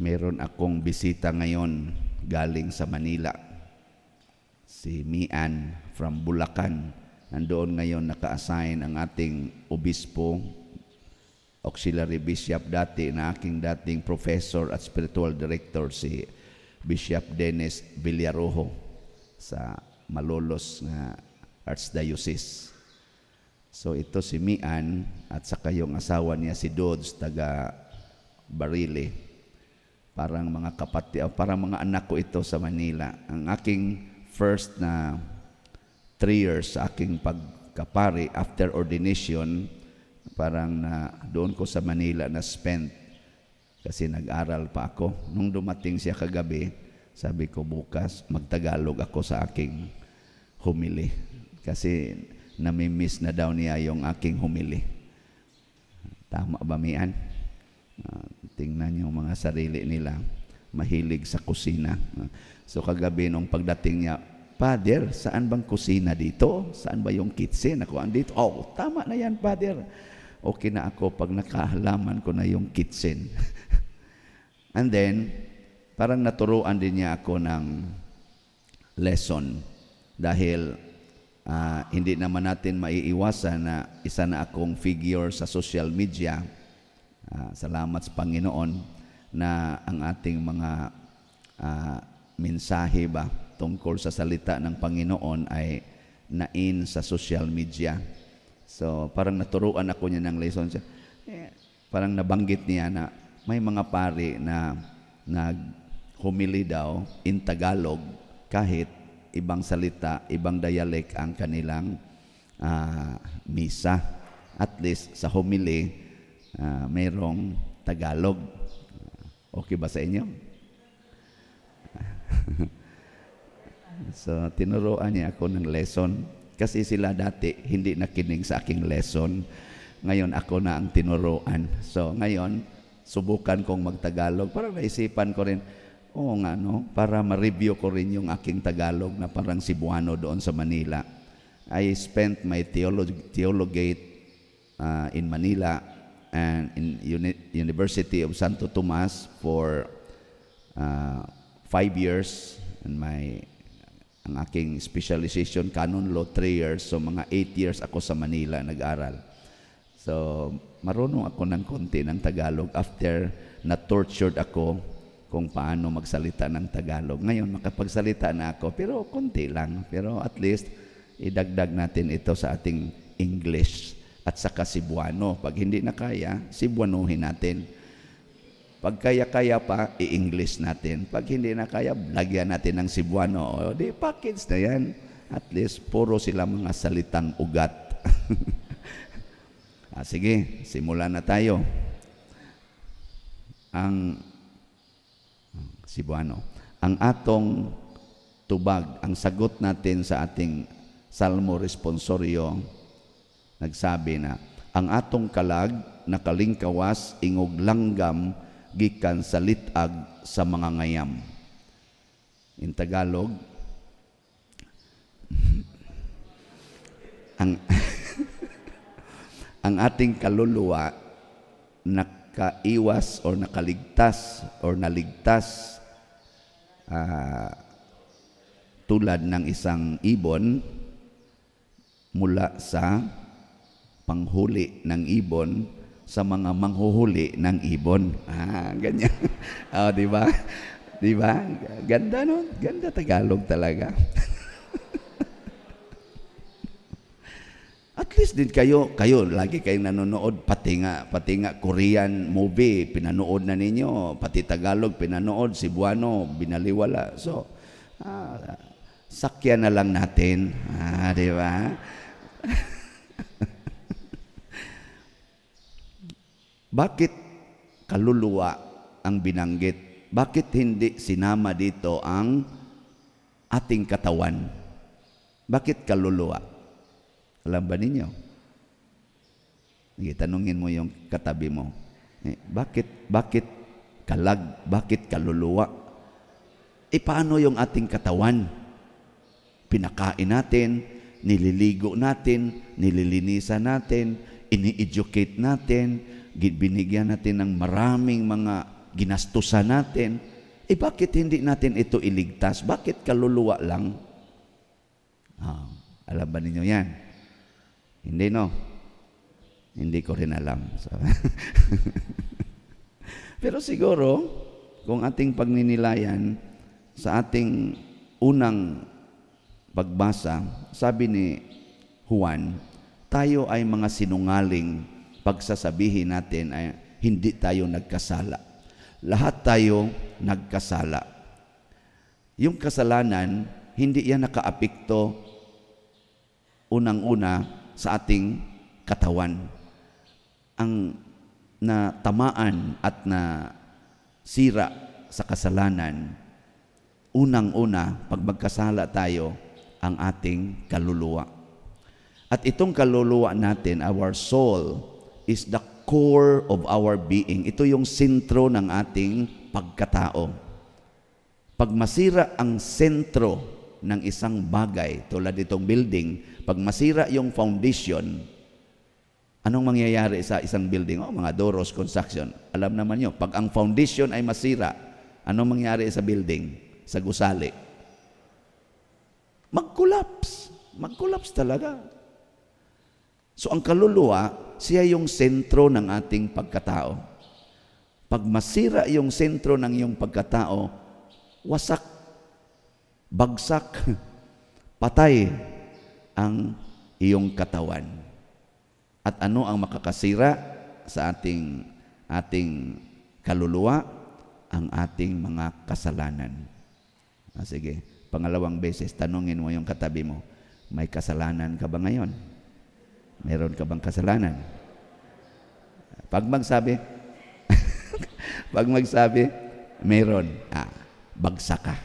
Meron akong bisita ngayon galing sa Manila. Si Mian from Bulacan. Nandoon ngayon naka-assign ang ating obispo, auxiliary bishop dati na aking dating professor at spiritual director, si Bishop Dennis Villarojo sa Malolos nga Archdiocese. So ito si Mian at saka yung asawa niya, si Dodds, taga Barili. Parang mga kapatid, parang mga anak ko ito sa Manila. Ang aking first na 3 years sa aking pagkapari after ordination, parang na doon ko sa Manila na spent kasi nag-aral pa ako. Nung dumating siya kagabi, sabi ko, "Bukas magtagalog ako sa aking homily." Kasi namimiss na daw niya yung aking homily. Tama ba, Mian? Tingnan yung mga sarili nila. Mahilig sa kusina. So kagabi nung pagdating niya, "Father, saan bang kusina dito? Saan ba yung kitchen?" Ako, "Andito." "Oh, tama na yan, Father. Okay na ako pag nakahalaman ko na yung kitchen." And then, parang naturuan din niya ako ng lesson dahil hindi naman natin maiiwasan na isa na akong figure sa social media. Salamat sa Panginoon na ang ating mga mensahe ba tungkol sa salita ng Panginoon ay nain sa social media. So parang naturuan ako niya ng lesson. Siya, eh, parang nabanggit niya na may mga pari na nag-homily daw in Tagalog kahit ibang salita, ibang dialect ang kanilang misa. At least sa homily, mayroong Tagalog. Okay ba sa inyo? So, tinuruan niya ako ng lesson. Kasi sila dati hindi nakinig sa aking lesson. Ngayon ako na ang tinuruan. So, ngayon, subukan kong magtagalog. Parang naisipan ko rin, oo nga no, para ma-review ko rin yung aking Tagalog na parang Cebuano doon sa Manila. I spent my theologate in Manila and in University of Santo Tomas for 5 years and my ang aking specialization, canon law, 3 years, so mga 8 years ako sa Manila nag-aral. So marunong ako ng konti ng Tagalog after na tortured ako kung paano magsalita ng Tagalog. Ngayon makapagsalita na ako, pero konti lang. Pero at least idagdag natin ito sa ating English at saka Cebuano. Pag hindi na kaya, Cebuanuhin natin. Pag kaya-kaya pa, i-English natin. Pag hindi na kaya, lagyan natin ng Cebuano. O, di package na yan. At least, puro sila mga salitang ugat. Sige, simulan na tayo. Ang Cebuano. Ang atong tubag, ang sagot natin sa ating Salmo responsorio, nagsabi na, ang atong kalag nakalingkawas ingog langgam gikan sa lit-ag sa mga ngayam. In Tagalog, ang ating kaluluwa nakaiwas or nakaligtas or naligtas tulad ng isang ibon mula sa panghuli ng ibon sa mga manghuhuli ng ibon. Ganyan. Oh, di ba? Di ba? Ganda, no? Ganda Tagalog talaga. At least din kayo lagi kayong nanonood, pati nga Korean movie, pinanood na ninyo, pati Tagalog pinanood, Cebuano, binaliwala. So, sakyan na lang natin. Di ba? Bakit kaluluwa ang binanggit? Bakit hindi sinama dito ang ating katawan? Bakit kaluluwa? Alam ba ninyo? Sige, tanungin mo yung katabi mo. Eh, bakit kalag? Bakit kaluluwa? Eh, paano yung ating katawan? Pinakain natin, nililigo natin, nililinisan natin, ini-educate natin, binigyan natin ng maraming mga ginastusan natin. Eh bakit hindi natin ito iligtas? Bakit kaluluwa lang? Ah, alam ba ninyo yan? Hindi, no? Hindi ko rin alam. So, pero siguro, kung ating pagninilayan sa ating unang pagbasa, sabi ni Juan, tayo ay mga sinungaling pagsasabihin natin ay hindi tayo nagkasala. Lahat tayo nagkasala. Yung kasalanan, hindi yan nakaapekto unang-una sa ating katawan. Ang natamaan at na sira sa kasalanan, unang-una, pag magkasala tayo, ang ating kaluluwa. At itong kaluluwa natin, our soul, is the core of our being. Ito yung sentro ng ating pagkatao. Pag masira ang sentro ng isang bagay, tulad itong building, pag masira yung foundation, anong mangyayari sa isang building? Oh, mga Doros Construction. Alam naman nyo, pag ang foundation ay masira, anong mangyayari sa building? Sa gusali? Mag-collapse. Mag-collapse talaga. So ang kaluluwa, siya yung sentro ng ating pagkatao. Pag masira yung sentro ng iyong pagkatao, wasak, bagsak, patay ang iyong katawan. At ano ang makakasira sa ating kaluluwa? Ang ating mga kasalanan. Ah, sige, pangalawang beses, tanungin mo yung katabi mo, may kasalanan ka ba ngayon? Meron ka bang kasalanan? Pag magsabi, meron, ah, bagsak ka.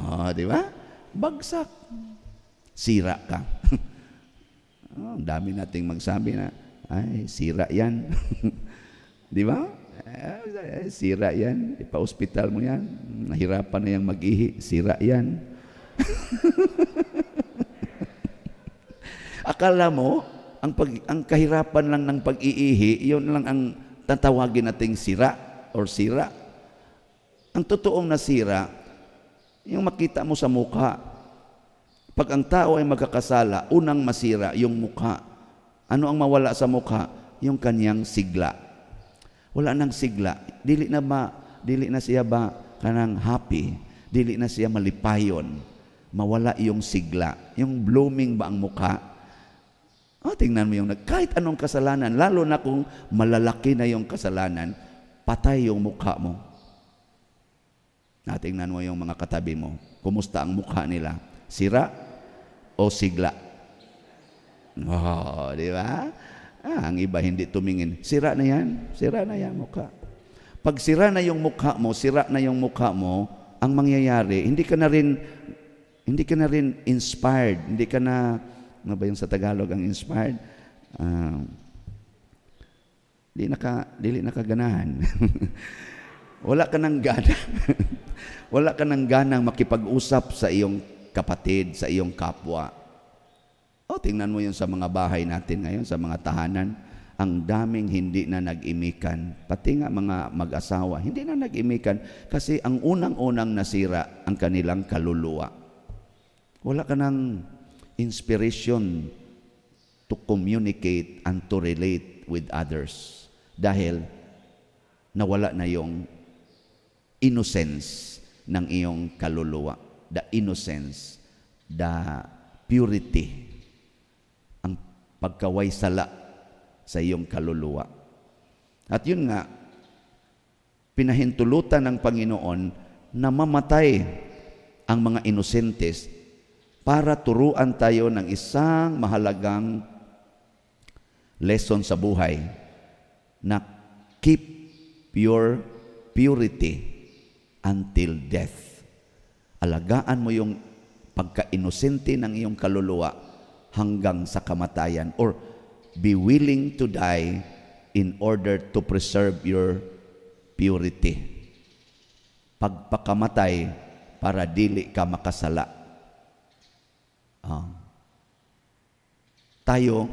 Oh, di ba? Bagsak. Sira ka. Oh, ang dami nating magsabi na, "Ay, sira yan." Di ba? "Ay, sira yan. Ipa-ospital mo yan. Nahirapan na yung mag-ihi. Sira yan." Akala mo, ang kahirapan lang ng pag-iihi, yun lang ang tatawagin nating sira or sira. Ang totoong nasira, yung makita mo sa mukha. Pag ang tao ay magkakasala, unang masira yung mukha. Ano ang mawala sa mukha? Yung kanyang sigla. Wala nang sigla. Dili na siya ba kanang happy? Dili na siya malipayon. Mawala yung sigla. Yung blooming ba ang mukha? Oh, tingnan mo yung kahit anong kasalanan, lalo na kung malalaki na yung kasalanan, patay yung mukha mo. Natingnan mo yung mga katabi mo. Kumusta ang mukha nila? Sira o sigla? Oh, di ba? Ah, ang iba hindi tumingin. Sira na yan. Sira na yan mukha. Pag sira na yung mukha mo, sira na yung mukha mo, ang mangyayari, hindi ka na rin inspired, hindi ka na, ano ba yung sa Tagalog ang inspired? Dili na kaganahan. Wala ka nang gana. Wala ka nang ganang makipag-usap sa iyong kapatid, sa iyong kapwa. O, tingnan mo yun sa mga bahay natin ngayon, sa mga tahanan, ang daming hindi na nag-imikan. Pati nga mga mag-asawa, hindi na nag-imikan kasi ang unang-unang nasira ang kanilang kaluluwa. Wala ka ng inspiration to communicate and to relate with others dahil nawala na yung innocence ng iyong kaluluwa. The innocence, the purity, ang pagkawaysala sa iyong kaluluwa. At yun nga, pinahintulutan ng Panginoon na mamatay ang mga inosentes para turuan tayo ng isang mahalagang lesson sa buhay na keep your purity until death. Alagaan mo yung pagka-inosente ng iyong kaluluwa hanggang sa kamatayan, or be willing to die in order to preserve your purity. Pagpakamatay para dili ka makasala. Tayo,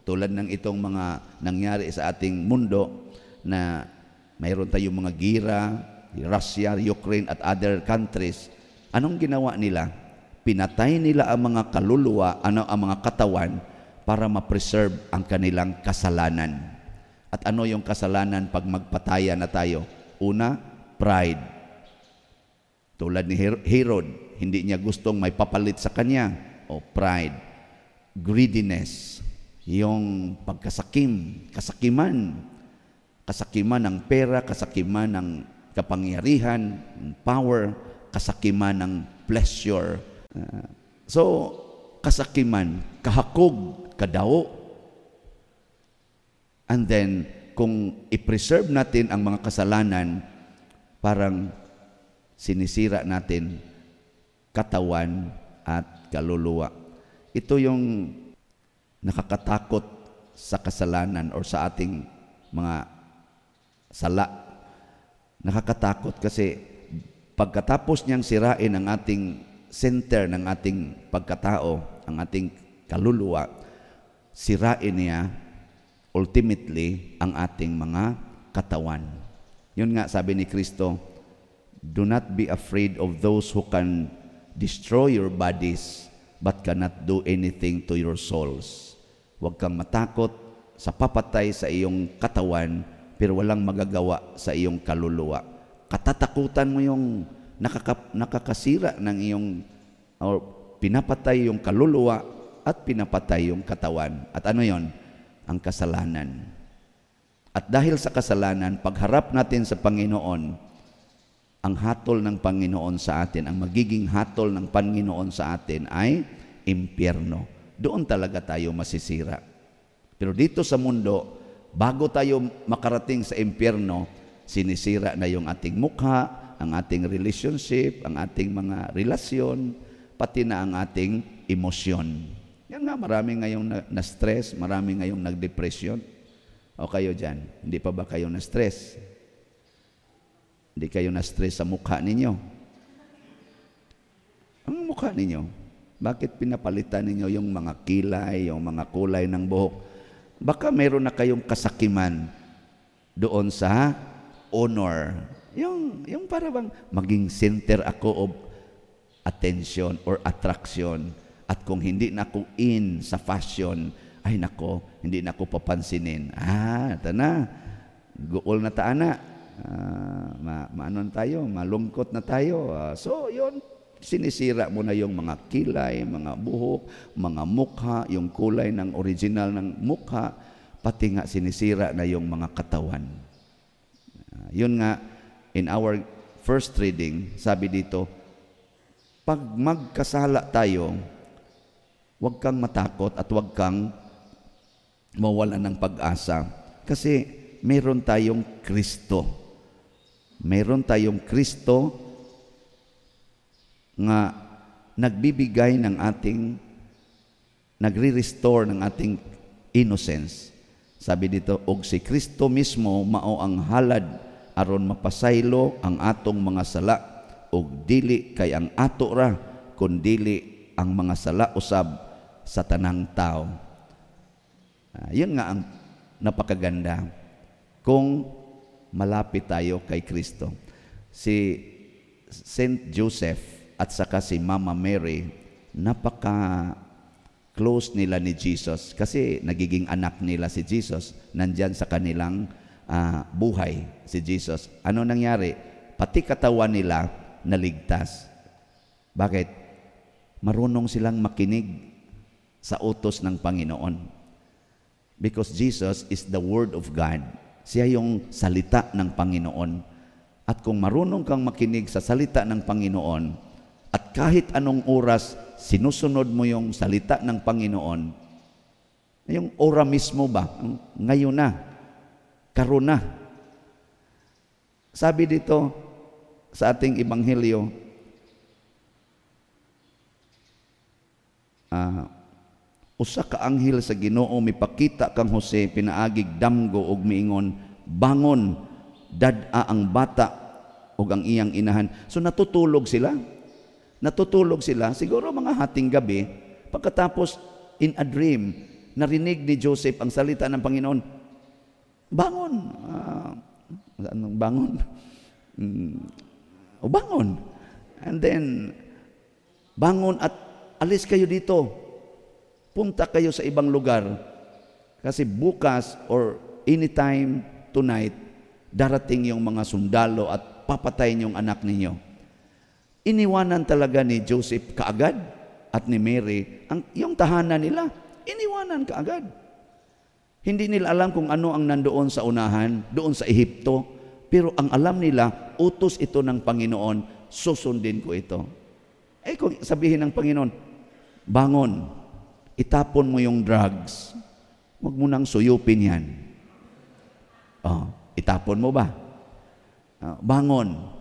tulad ng itong mga nangyari sa ating mundo na Mayroon tayong mga gira, Russia, Ukraine at other countries. Anong ginawa nila? Pinatay nila ang mga kaluluwa, ano, ang mga katawan para ma-preserve ang kanilang kasalanan. At ano yung kasalanan pag magpatayan na tayo? Una, pride. Tulad ni Herod, hindi niya gustong may papalit sa kanya. O pride. Greediness, yung pagkasakim, kasakiman. Kasakiman ng pera, kasakiman ng kapangyarihan, ng power, kasakiman ng pleasure. So, kasakiman, kahakog, kadao. And then, kung i-preserve natin ang mga kasalanan, parang sinisira natin katawan at kaluluwa. Ito yung nakakatakot sa kasalanan or sa ating mga sala. Nakakatakot kasi pagkatapos niyang sirain ang ating center ng ating pagkatao, ang ating kaluluwa, sirain niya ultimately ang ating mga katawan. Yun nga sabi ni Kristo, "Do not be afraid of those who can destroy your bodies but cannot do anything to your souls." Huwag kang matakot sa papatay sa iyong katawan pero walang magagawa sa iyong kaluluwa. Katatakutan mo yung nakakasira ng iyong or pinapatay yung kaluluwa at pinapatay yung katawan. At ano yon? Ang kasalanan. At dahil sa kasalanan, pagharap natin sa Panginoon, ang hatol ng Panginoon sa atin, ang magiging hatol ng Panginoon sa atin ay impyerno. Doon talaga tayo masisira. Pero dito sa mundo, bago tayo makarating sa impyerno, sinisira na yung ating mukha, ang ating relationship, ang ating mga relasyon, pati na ang ating emosyon. Yan nga, marami ngayong na-stress, marami ngayong nag-depression. O kayo dyan, hindi pa ba kayo na-stress? Hindi kayo na-stress sa mukha ninyo? Ang mukha ninyo, bakit pinapalitan ninyo yung mga kilay, yung mga kulay ng buhok? Baka meron na kayong kasakiman doon sa honor. Yung para bang maging center ako of attention or attraction. At kung hindi na ako in sa fashion, ay nako, hindi na ako papansinin. Ah, ito na. Guol na taan na. Maano na tayo, malungkot na tayo. So, yun, sinisira mo na yung mga kilay, mga buhok, mga mukha, yung kulay ng original ng mukha, pati nga sinisira na yung mga katawan. Yun nga, in our first reading, sabi dito, pag magkasala tayo, huwag kang matakot at huwag kang mawala ng pag-asa. Kasi meron tayong Kristo. Meron tayong Kristo nga nagbibigay ng ating, nagre-restore ng ating innocence. Sabi dito, og si Kristo mismo mao ang halad aron mapasaylo ang atong mga sala, og dili kay ang ato ra kundili ang mga sala usab sa tanang tao. Yun nga ang napakaganda kung malapit tayo kay Kristo. Si Saint Joseph at saka si Mama Mary, napaka close nila ni Jesus kasi nagiging anak nila si Jesus, nandyan sa kanilang buhay si Jesus. Ano nangyari? Pati katawan nila naligtas. Bakit? Marunong silang makinig sa utos ng Panginoon. Because Jesus is the Word of God. Siya yung salita ng Panginoon. At kung marunong kang makinig sa salita ng Panginoon, at kahit anong oras sinusunod mo yung salita ng Panginoon, yung ora mismo ba? Ngayon na. Karon na. Sabi dito sa ating ebanghelyo, usa ka anghel sa Ginoo mipakita kang Jose pinaagig damgo og miingon, bangon, dad-a ang bata ug ang iyang inahan. So natutulog sila. Natutulog sila siguro mga hating gabi. Pagkatapos in a dream, narinig ni Joseph ang salita ng Panginoon, bangon, Anong bangon? O bangon. And then, bangon at alis kayo dito. Punta kayo sa ibang lugar. Kasi bukas or anytime tonight, darating yung mga sundalo at papatayin yung anak ninyo. Iniwanan talaga ni Joseph kaagad at ni Mary yung tahanan nila. Iniwanan kaagad. Hindi nila alam kung ano ang nandoon sa unahan, doon sa Ehipto. Pero ang alam nila, utos ito ng Panginoon, susundin ko ito. Eh kung sabihin ng Panginoon, "Bangon, itapon mo yung drugs, huwag mo nang suyupin yan." Oh, itapon mo ba? Oh, bangon,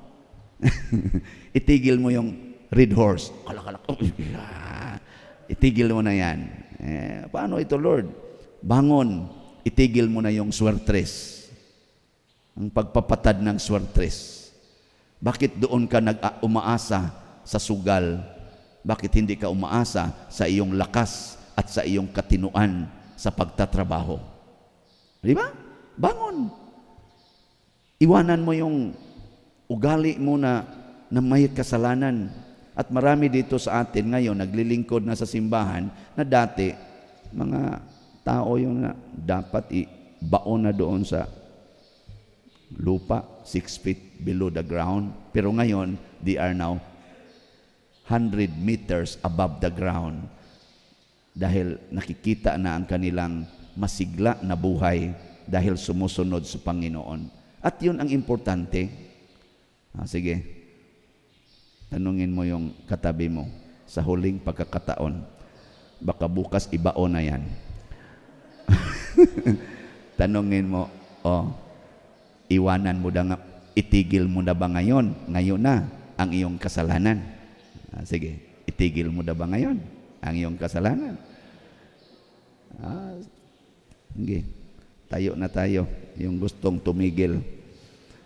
itigil mo yung Red Horse. Kalakalak. Oh, itigil mo na yan. Eh, paano ito, Lord? Bangon, itigil mo na yung swertres. Ang pagpapatad ng swertres. Bakit doon ka nag umaasa sa sugal? Bakit hindi ka umaasa sa iyong lakas at sa iyong katinuan sa pagtatrabaho? Di ba? Bangon. Iwanan mo yung ugali mo na may kasalanan. At marami dito sa atin ngayon, naglilingkod na sa simbahan, na dati, mga tao yung na dapat ibaon na doon sa lupa, 6 feet below the ground. Pero ngayon, they are now 100 meters above the ground. Dahil nakikita na ang kanilang masigla na buhay dahil sumusunod sa Panginoon. At yun ang importante. Ah, sige, tanungin mo yung katabi mo sa huling pagkakataon. Baka bukas ibaon na yan. Tanungin mo, "Oh, iwanan mo na nga, itigil mo na ba ngayon? Ngayon na ang iyong kasalanan." Ah, sige, itigil mo na ba ngayon ang iyong kasalanan? Ah, sige, tayo na tayo. Yung gustong tumigil.